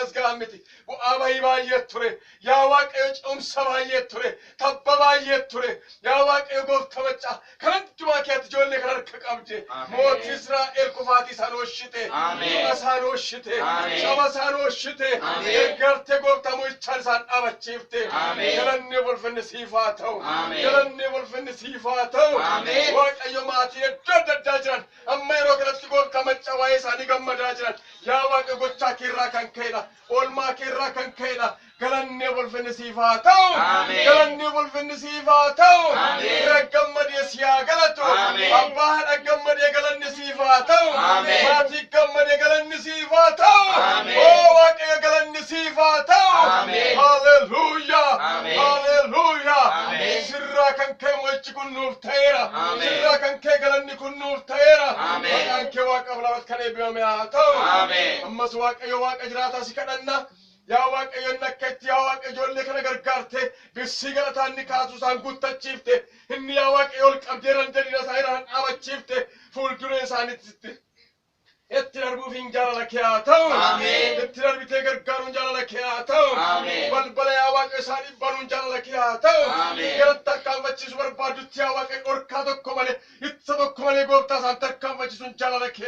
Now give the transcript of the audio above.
as ga'an miti. Bu'aa bahii baay'ee ture. Yaa Waaqayyo ce'umsa baay'ee ture. Tabba baay'ee ture. Yaa Waaqayyo gooftaa maccaa kan hundumaa keetti ijoollee kan harka qabde. Mootii Israa'el kufaatii isaan oolchite. Du'a isaan oolchite. Caba isaan oolchite. Gargaartee gooftaa mo'ichaan isaan dhaabachiifte. Galanni ulfinni siif haa ta'u. Galanni ulfinni siif haa ta'u. Waaqayyo maatii iddoo adda addaa jiran amma yeroo kanatti gooftaa maccaa waa'ee isaanii gammadaa jiran. Yaa Waaqa gochaa keerraa kan ka'edha. Oolmaa keerraa kan ka'edha. Galanni ulfinni siif haa ta'u. Galanni ulfinni siif haa ta'u. Fira gammadee si haa galatu. Abbaa haadha gammadee galanni siif haa ta'u. Maatii gammadee galanni siif haa ta'u. Oo Waaqayyo galanni siif haa ta'u. Haleluuyaa. Haleluuyaa. Sirraa kan ka'e mo'ichi kun nuuf ta'eera. Sirraa kan ka'e galanni kun nuuf ta'eera. Maqaan kee Waaqaaf lafatti kan eebbifame haa ta'u. Ammas Waaqayyo Waaqa jiraataa si kadhanna. Yaa Waaqayyo inni akka itti yaa Waaqa ijoollee kana gargaarte bissii galataa inni kaasu isaan guuttachiifte inni yaa Waaqayyo ol qabdee ranjaniina isaa irraan dhaabachiifte fuulduree isaaniitti itti darbuuf hin jaalala kee haa ta'u. Itti darbitee gargaaruun jaalala kee haa ta'u. Balbala yaa Waaqa isaaniif banuun jaalala kee haa ta'u. Gara tarkaanfachiisu barbaadutti yaa Waaqa dhorkaa tokko malee ittisa tokko malee gooftaa isaan tarkaanfachiisuun jaalala kee